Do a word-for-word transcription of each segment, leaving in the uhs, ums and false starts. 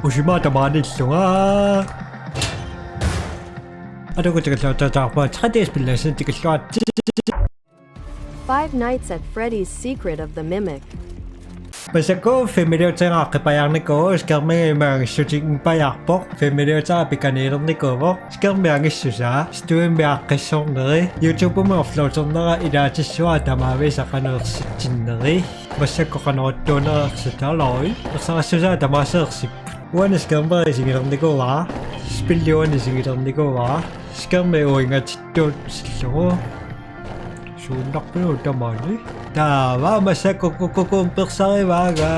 Usimaa tamaaniillunga. Atukutikalluataataarpaa tre D-spillersi tikilluaritsi. Five Nights at Freddy's Secret of the Mimic. Massakkut filmiliuteqarpajaarnikuuvoq, skærmimi angissutigipajaarpoq, filmiliuteqarpikaniilernikuuvoq, skærmi angissusaa, stuemi aaqqissorneri, YouTubemi uploadernerat ilaatissavaa tamaavisa qanoq ersitsinneri, massakkut qanoq ittuuneq ersitaloi, ersarissusaa tamaasa ersipput. Uani skærmi isigilernikuuara, spilli uani isigilernikuuara, skærmi uingatittuut sillugu. Suunnarpilu tamaani. Taava massakkut kukkukuun persarivaanga.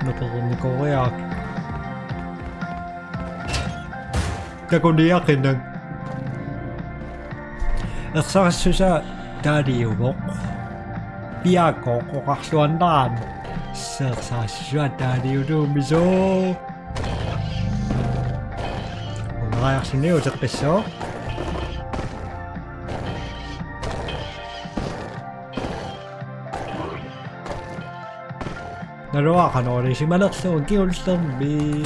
Napernikoriaq. Takuniaqinak. Ersarissusaa taaliuvoq. Piaakkoq oqarluannarami. Ersarissusaa taaliuluumisoq. Unarajarluni uteqqissooq. Naluara noorisimalerlugu kingullermi.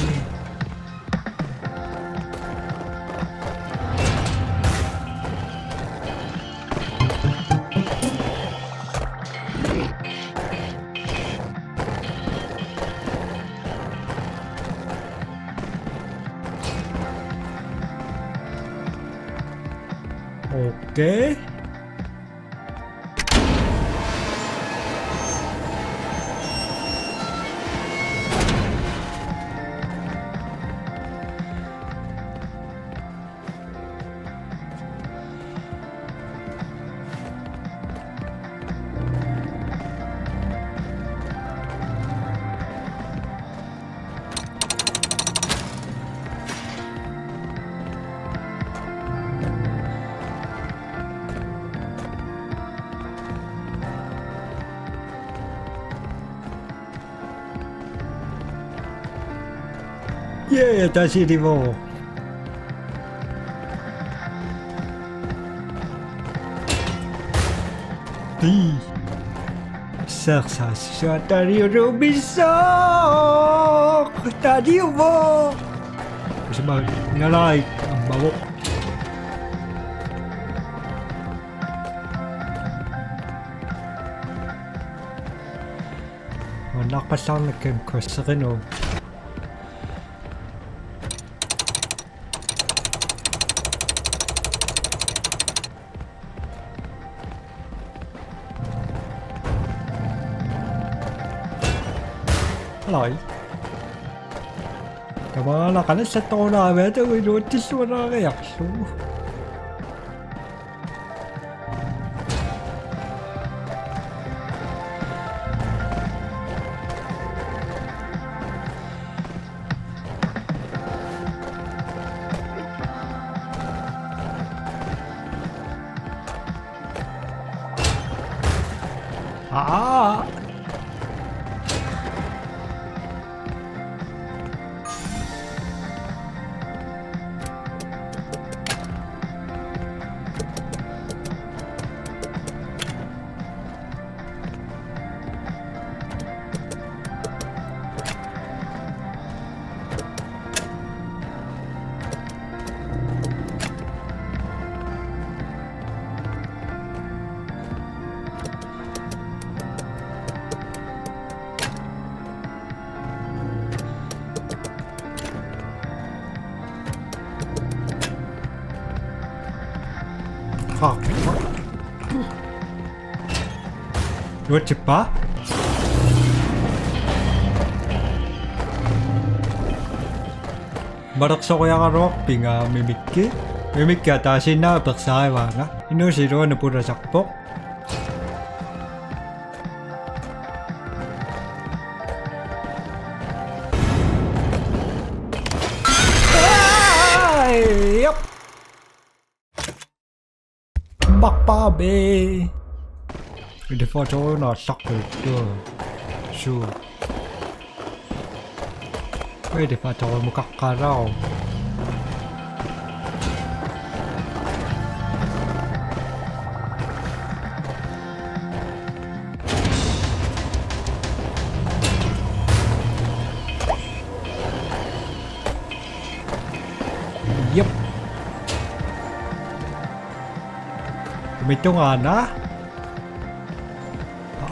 Okay. Jee, taasilivoq. Tii. Ersarissusaa taaliuluumisoq. Taaliuvoq. Usimaa ngalai ammavoq. Uannarpallaarnakkam kusserinuuvoq. Hallo. Tamaana qanillattorunaaviat uiluatsilluanaariarlugu. Aa. Fuck. Nuatsippaa. Malersoriaraluarpunga Mimikki. Mimikki ataasiinnaq persarivaanga. Inuusuup iluani pulasarpoq. Ai, jap. Mappabe. Ilifaatoruna allaqquttu. Suu. Wait, if I tell him, Yep. Kumittungaana.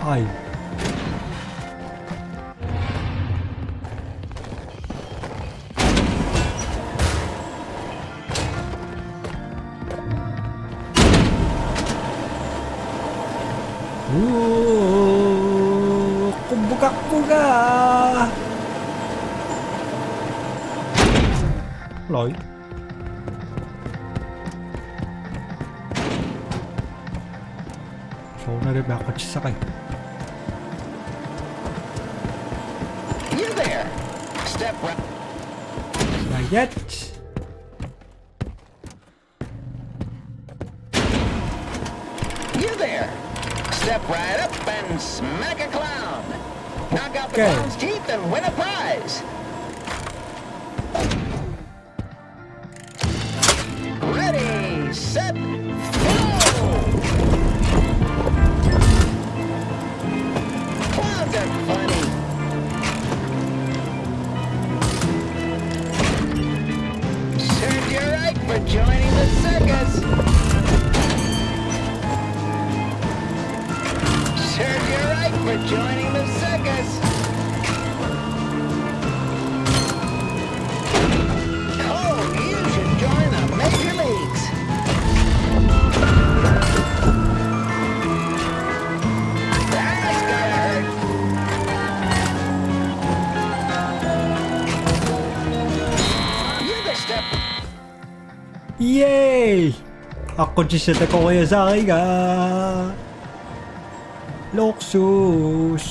Ai. Uu, qubbukaqpuga. Loi. Soorunami aqqutissaqaanga. You there. Step right. Not yet. You there. Step right up and smack a clown. Knock out the Okay. clown's teeth and win a prize. Ready, set, go! Clowns are funny. Serves you right for joining the circus. Serves you right for joining the circus. Oh, you should join the major leagues. That's gotta hurt. You can step. Yay! Aqqutissat takoriasaariga. Luksus.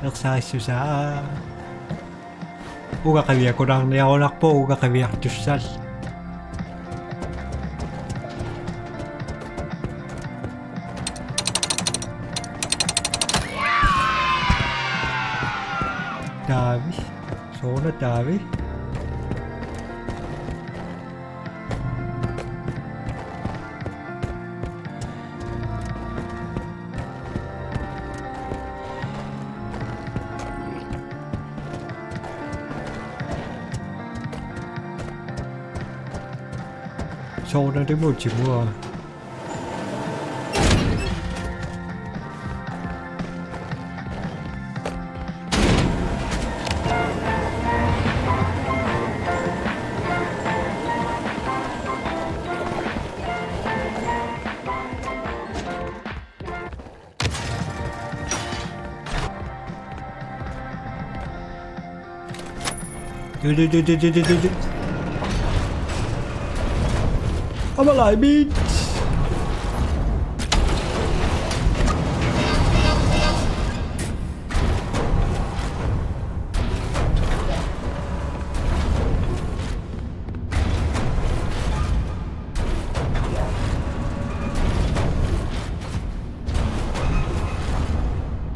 Ersarissusaa. Uanga qiviakunarniarunarpoq uanga qiviartussaq. Taavi. Soorunami taavi. Soorunami timua. Du, du, du. I'm alive, bitch.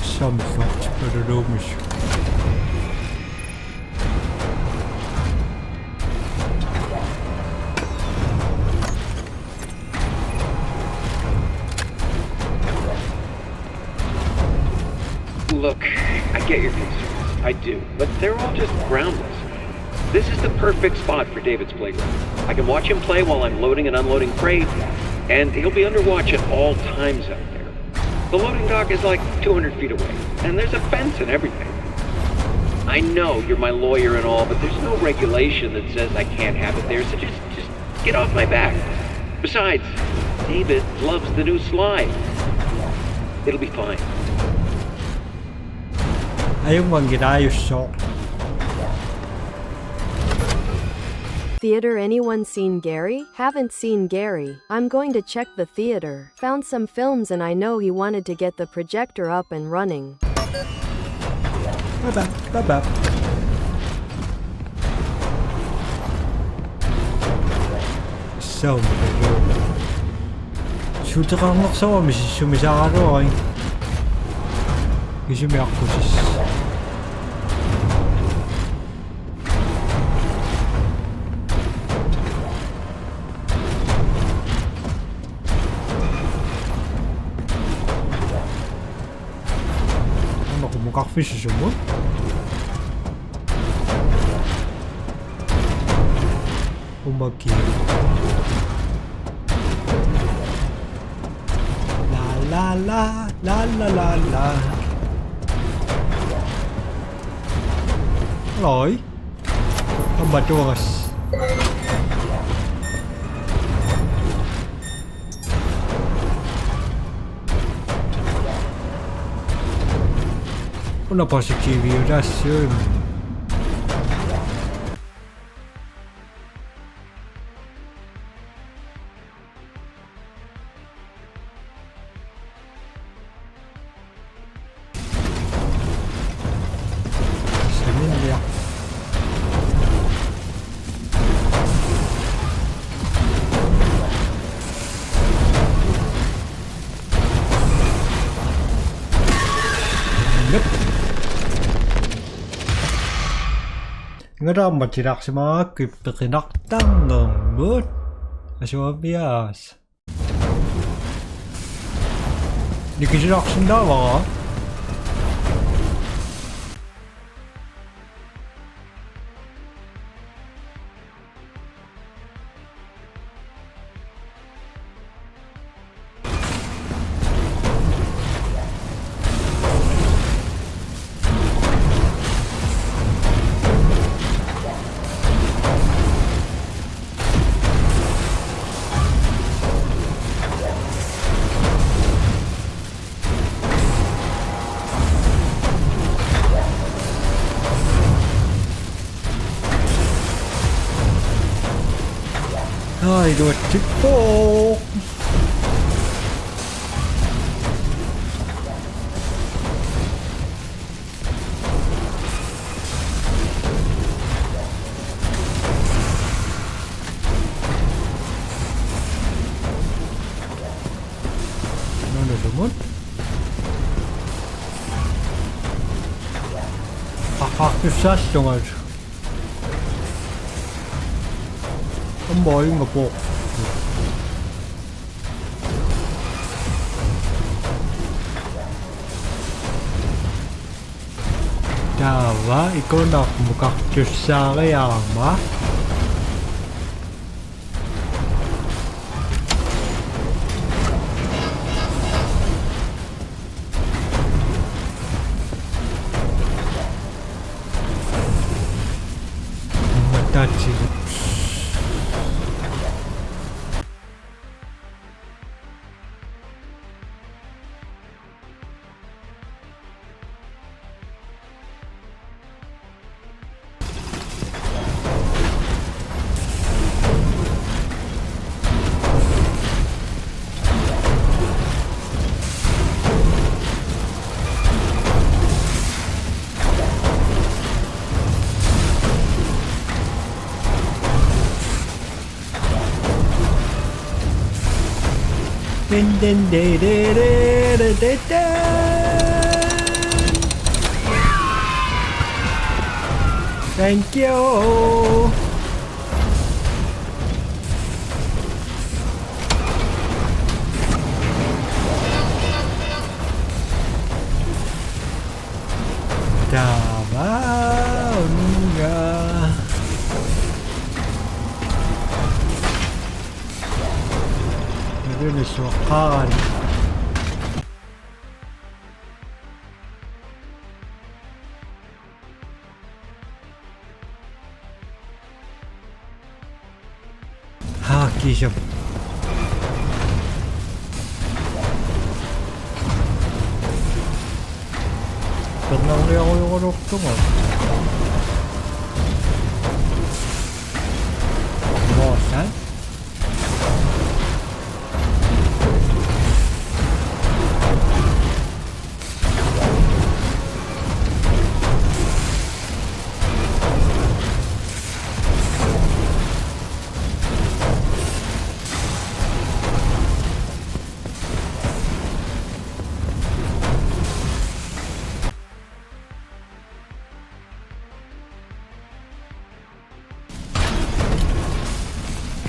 Some thoughts, but it almost Look, I get your concerns. I do. But they're all just groundless. This is the perfect spot for David's playground. I can watch him play while I'm loading and unloading freight, and he'll be under watch at all times out there. The loading dock is like two hundred feet away, and there's a fence and everything. I know you're my lawyer and all, but there's no regulation that says I can't have it there, so just, just get off my back. Besides, David loves the new slide. It'll be fine. Ayun, ang ginayos, so. Theater, anyone seen Gary? Haven't seen Gary. I'm going to check the theater. Found some films and I know he wanted to get the projector up and running. Bye bye, bye bye. So, suteqarnersoq misissumisaaraluarpoq. Kisimiakkusis. Qarfissusumut. Umaki. La, la, la, la, la, la, la. Loi. Ambatuagas. Una positiviutassuim. Semilia. Yep. Ingatarmat tilarsimagakku peqinartarnermut. Asuaviaas. Nikisilarsinnaavara. Ai, tuo tippo. Nuna sumut. Qaqqaartussaallunga. Aamma inga pooq. Taava ikunarmukartussaariarama. Matatsigut. Din, din, di, di, di, di, di, din. Thank you. Taava unnga. Nalunisuaqqaarani. Haa, kiisap. Pernarniarujoraluartunga. Moorsaat.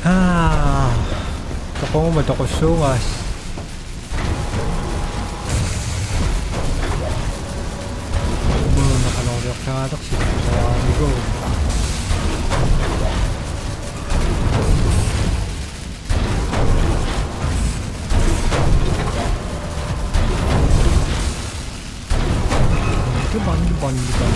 Haa. Toquguma toqussuugaas. Eqqaalersi. Aamigo. Come on, come on, come on.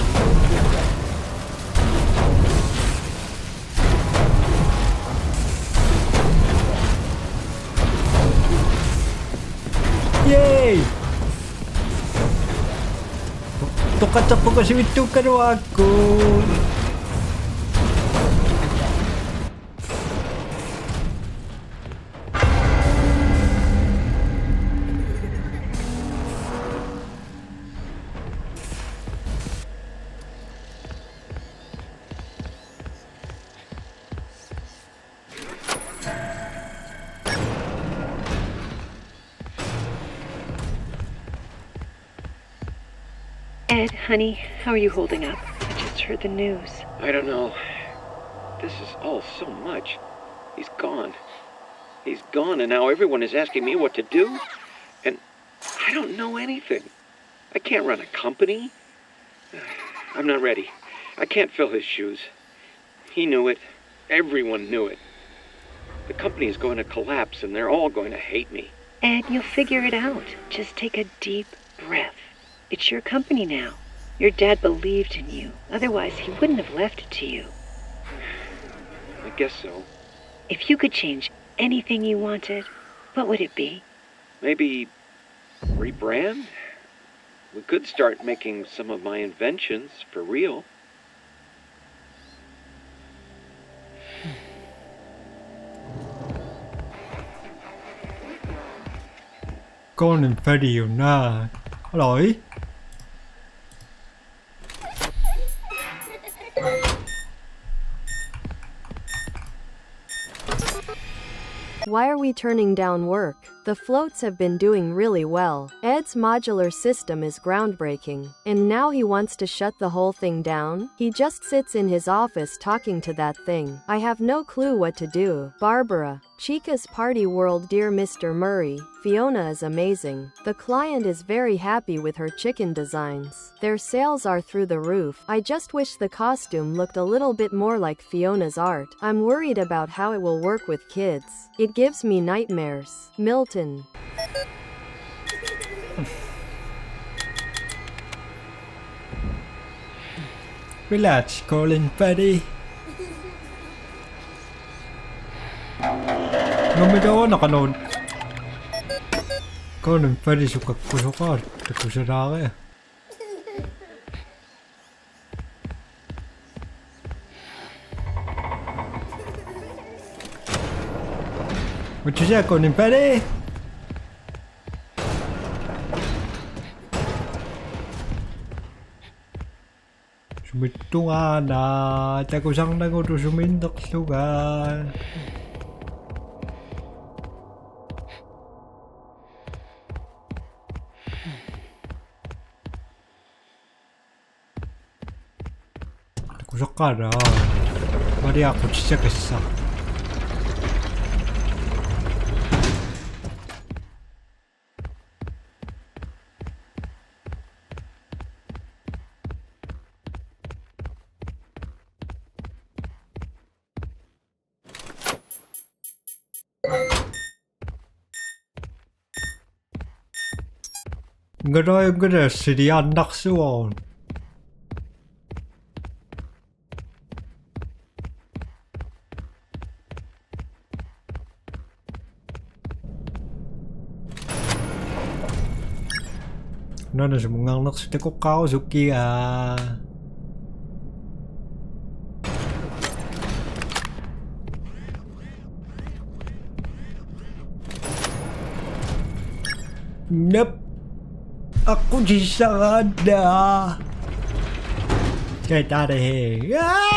Yay! Toqatappoq sivittuukkaluarakku. Ed, honey, how are you holding up? I just heard the news. I don't know. This is all so much. He's gone. He's gone, and now everyone is asking me what to do. And I don't know anything. I can't run a company. I'm not ready. I can't fill his shoes. He knew it. Everyone knew it. The company is going to collapse, and they're all going to hate me. Ed, you'll figure it out. Just take a deep breath. It's your company now. Your dad believed in you. Otherwise, he wouldn't have left it to you. I guess so. If you could change anything you wanted, what would it be? Maybe rebrand? We could start making some of my inventions for real. Konin feriuna. Aloi. Why are we turning down work? The floats have been doing really well. Ed's modular system is groundbreaking. And now he wants to shut the whole thing down? He just sits in his office talking to that thing. I have no clue what to do. Barbara. Chica's Party World. Dear Mister Murray, Fiona is amazing. The client is very happy with her chicken designs. Their sales are through the roof. I just wish the costume looked a little bit more like Fiona's art. I'm worried about how it will work with kids. It gives me nightmares. Milton. Relax, Konin feri. Nummi toona kanun. Konin feri sukakkusoqaat takusalaaria. Utsisa Konin feri. Sumittungaana takusarnagu suminnerlunga. Takusaqqaara. Mariaqqutissakassa. Ngaraangara siliaannarsuarun. Nana sumungaarnersu takoqqaarusukkiga. Nap. Aqqutissaraanna. Get out of here. Ah!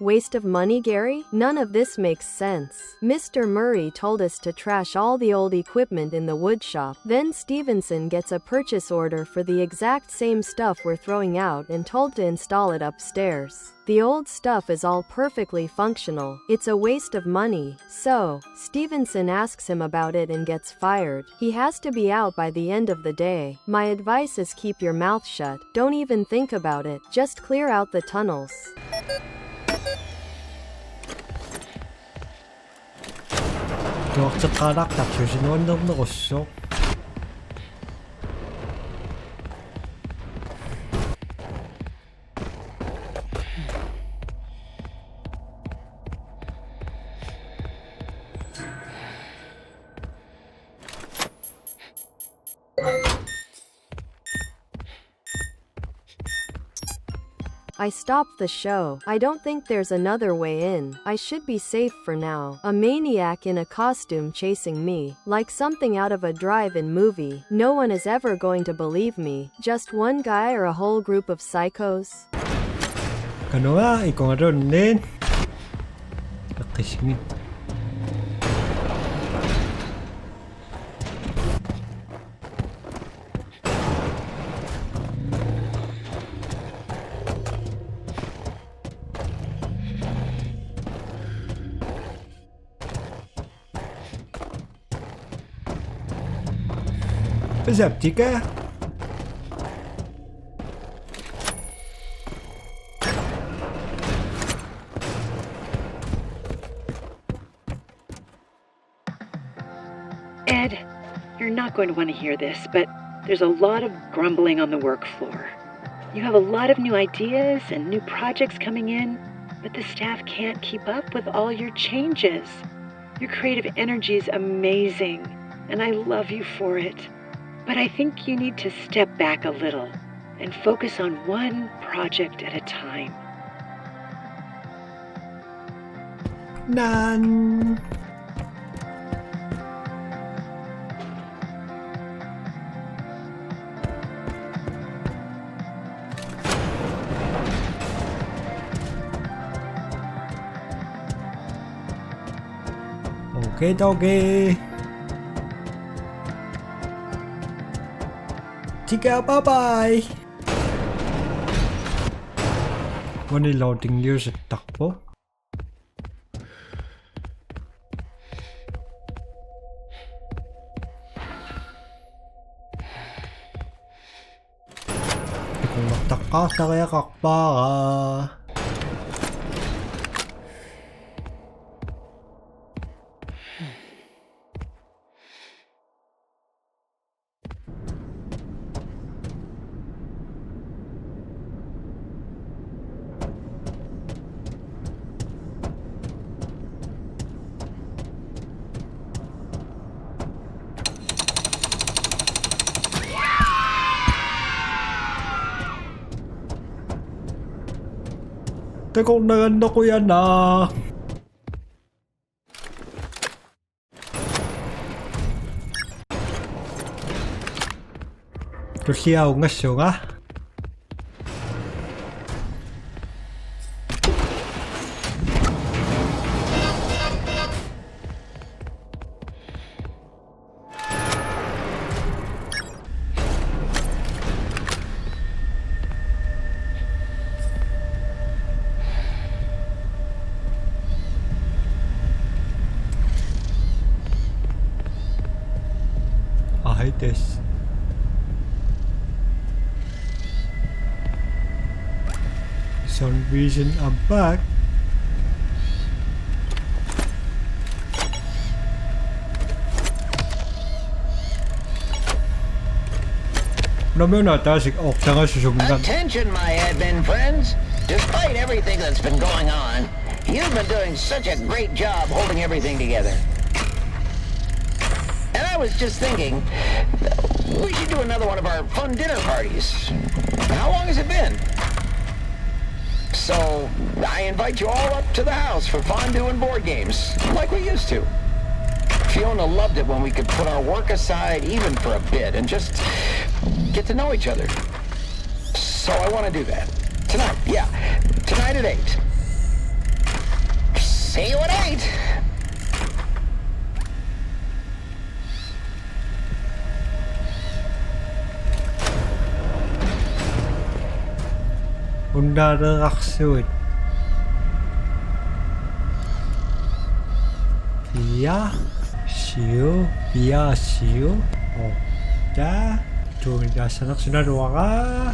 Waste of money, Gary? None of this makes sense. Mister Murray told us to trash all the old equipment in the woodshop. Then Stevenson gets a purchase order for the exact same stuff we're throwing out and told to install it upstairs. The old stuff is all perfectly functional. It's a waste of money. So, Stevenson asks him about it and gets fired. He has to be out by the end of the day. My advice is keep your mouth shut. Don't even think about it. Just clear out the tunnels. Tuorteqqaalaartarlusi nuannernerussuuq. I stopped the show. I don't think there's another way in. I should be safe for now. A maniac in a costume chasing me, like something out of a drive-in movie. No one is ever going to believe me. Just one guy or a whole group of psychos? Kanua ikungaluunniit. Eqqissimi. Is that Tika? Ed, you're not going to want to hear this, but there's a lot of grumbling on the work floor. You have a lot of new ideas and new projects coming in, but the staff can't keep up with all your changes. Your creative energy is amazing, and I love you for it. But I think you need to step back a little and focus on one project at a time. None. Okay, okay. Tika, bye bye. Uani loading-iusattarpoq. Ikunnertaqqaartariaqarpara. Takornariarneq, qujanaq. Tullia ungassuunga. I hate this. Some reason I'm back. Attention, my admin friends. Despite everything that's been going on, you've been doing such a great job holding everything together. And I was just thinking, we should do another one of our fun dinner parties. How long has it been? So, I invite you all up to the house for fondue and board games, like we used to. Fiona loved it when we could put our work aside even for a bit and just get to know each other. So I want to do that. Tonight, yeah. Tonight at eight. A one eight. Unnaaleerarsuit. Pia, siu, pia, siu. Otta. Tuun taassanersunaluara.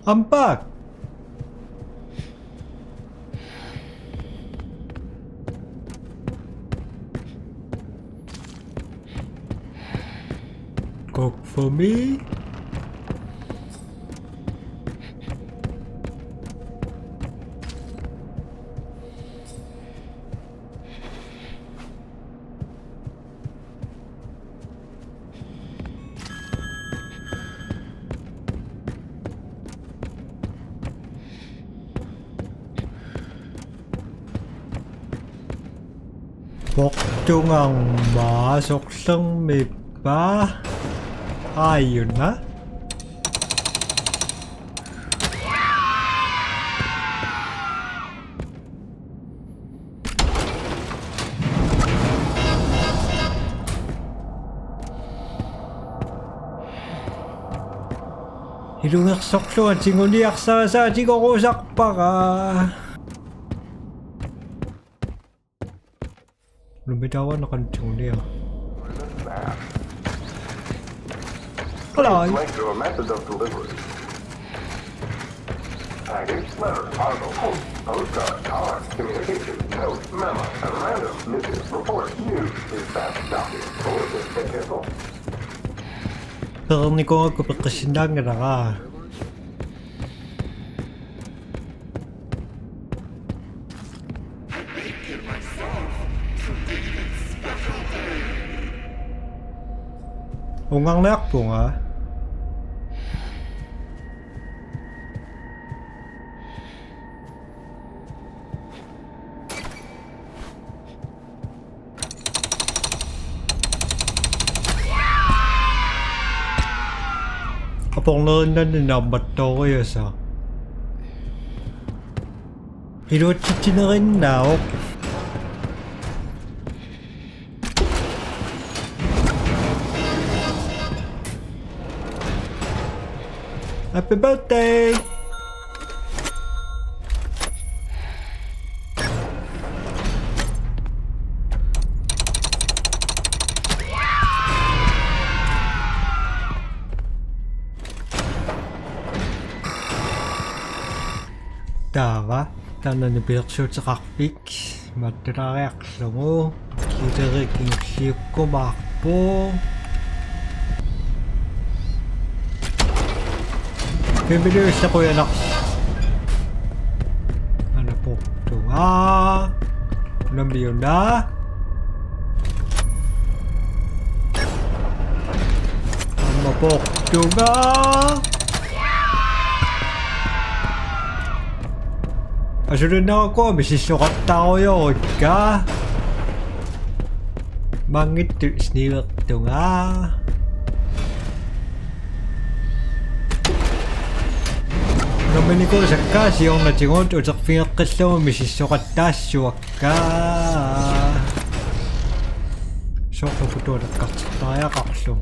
I'm back. Cook for me. Portungarma sorlermippa aajuna. Ilungersorlugu tiguniarsarisaatigerusarpara. Lumitaava naqantigunio. Hello. Like your method of delivery. Package, letter, parcel, post, postcard, card, communication, note, memo, memorandum, message, report, news, dispatch, document, bulletin, et cetera. Pereernikuugakku peqqissinnaanngilara. Ungarniarpunga. Apornerinnanni naammattooriasaaq. Iluatsitsinerinnaavoq. Happy birthday! Taava, taanna nipilersuuteqarpik, mattulaariarlugu, kilerik kingulliukkumaarpoq. Filmiliussa qujanaq. Aana portunga. Unammiuna. Aamma portunga. Asulinnaarakku misissoqattaarujorukka. Maanngitsoq sniivertunga. Unamminikuusakka siornatigut uterfigeqqillugu misissoqattaassuakka. Soorlu putualakkartittariaqarlu.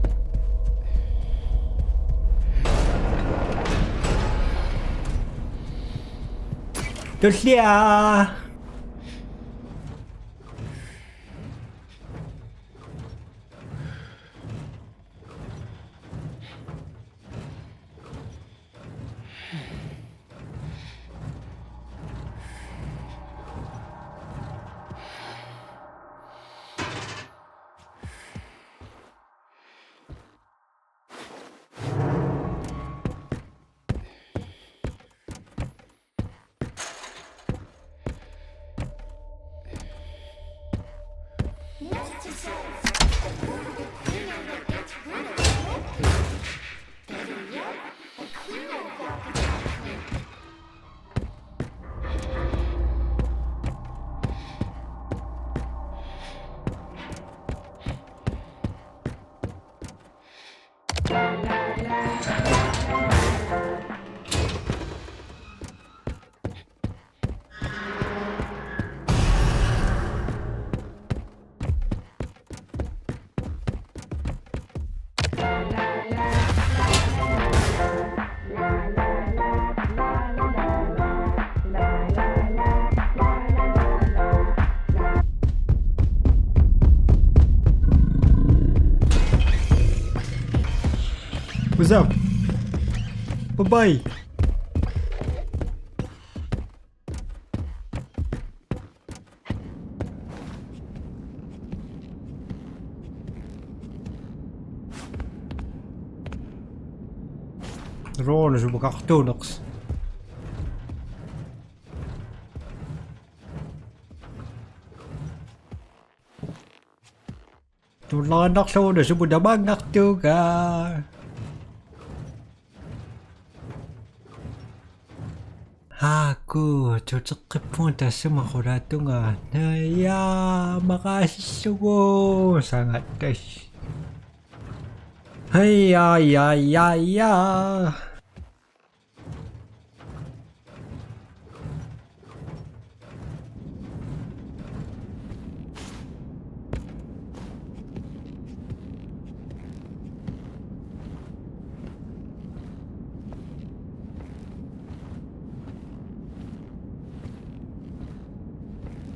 Tullia! Bye bye. Roona sumakartuuneqs. Tullaannarluuna sumut tamaanngartuugaa. Haaku, tuteqqippunga tassuma qulaatunga. Naja, maqaasillugu sangattas. Hei, ja, ja, ja, ja.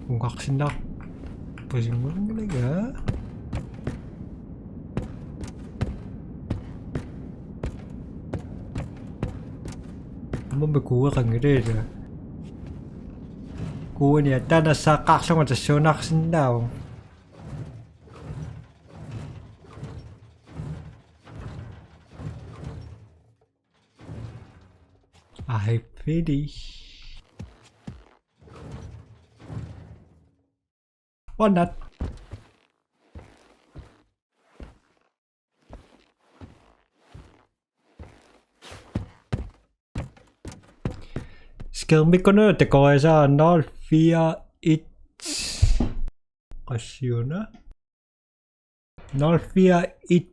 Unqarsinnaarpasinngorniga. Aamma kuueqanngilaq. Kuueni attanassaqqaarlunga tassuunarsinnaavoq. I finish. Or not. Skærmikkunut takorisara nul fire et. Qassiuna? Nul fire et.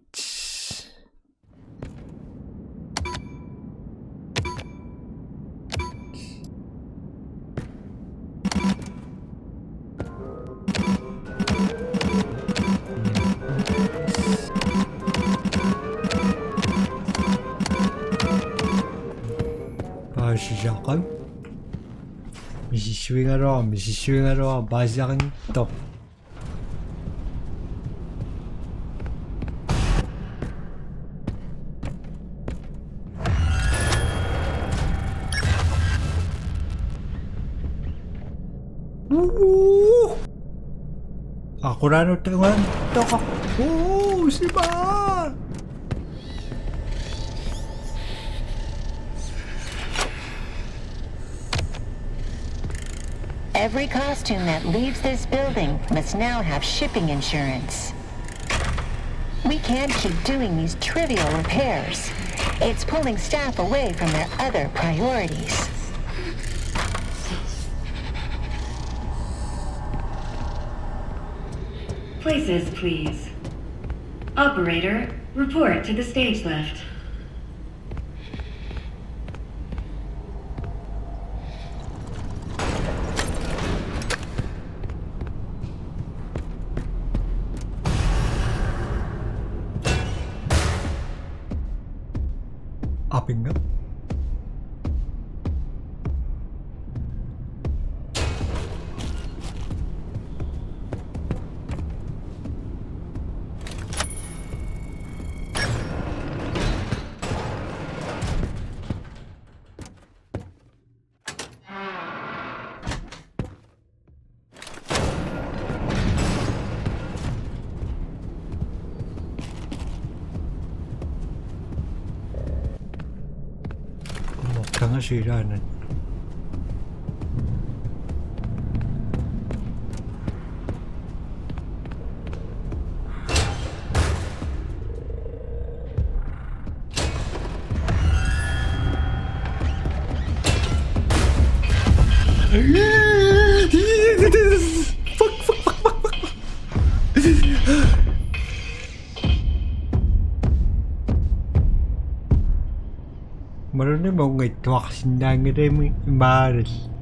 Paasisaqaaq. Misissuigaluarama, misissuigaluarama, paasisaqanngitsoq. Uu! Aqulaanut tungaanut toqa. Uu, sima! Every costume that leaves this building must now have shipping insurance. We can't keep doing these trivial repairs. It's pulling staff away from their other priorities. Places, please. Operator, report to the stage left. Apinnga. Qummukkanga silaanat. Fuck, fuck, fuck, fuck, fuck. Marlunnik unngitsuarsinnaanngilami imaalillugu.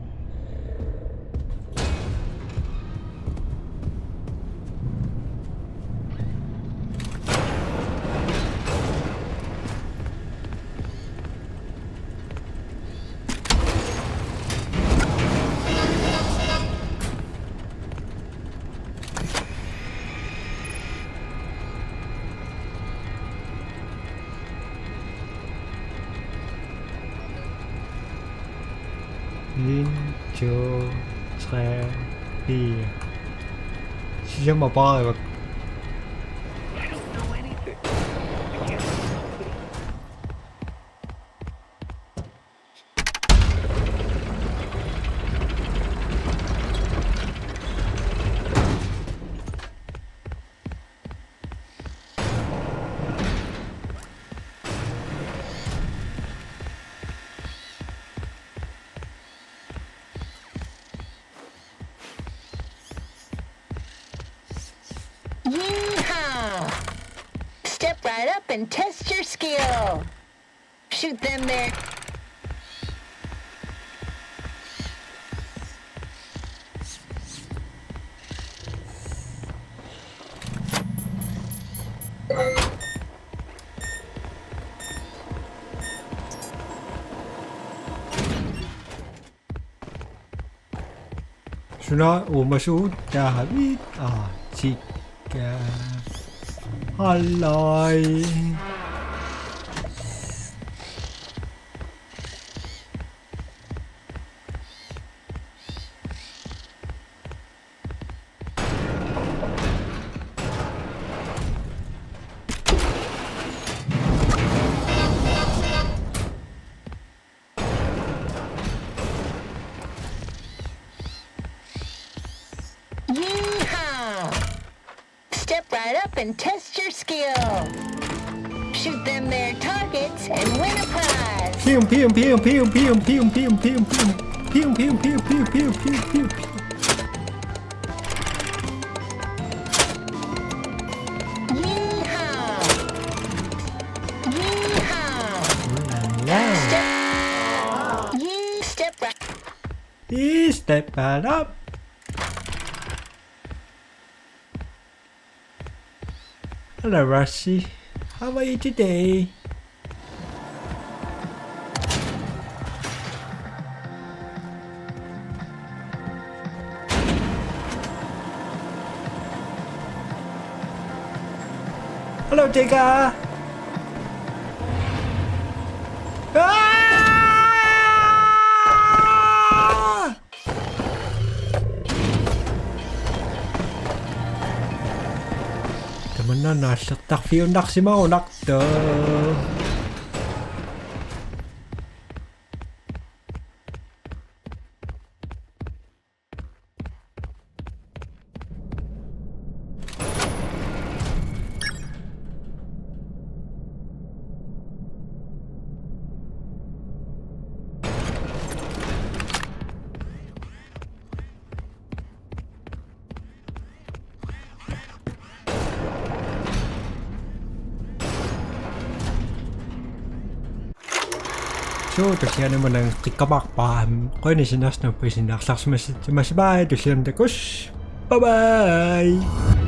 Jo, tre, fire. Sisamat paarivaat. Yeehaw! Step right up and test your skill. Shoot them there. Suna uumasuut taahavit? Aa, tikka. Halløj. Yeehaw! Step right up and test your skill. Shoot them there targets and win a prize. Pium, pium, pium. Yeehaw! Yeehaw! Ooh la la. Step. Yee, step right. Yee, step right up. Hello, Rusty. How are you today? Hello, Digger. Ah! Tamanna naallertarfiunnarsimagunartoq. Suu, tullianut nangeqqikkumaarparput. Qujanaq sinnaasassitut, pisinnarlarsimassitsi, masibai, tullianut takuss'. Bye bye.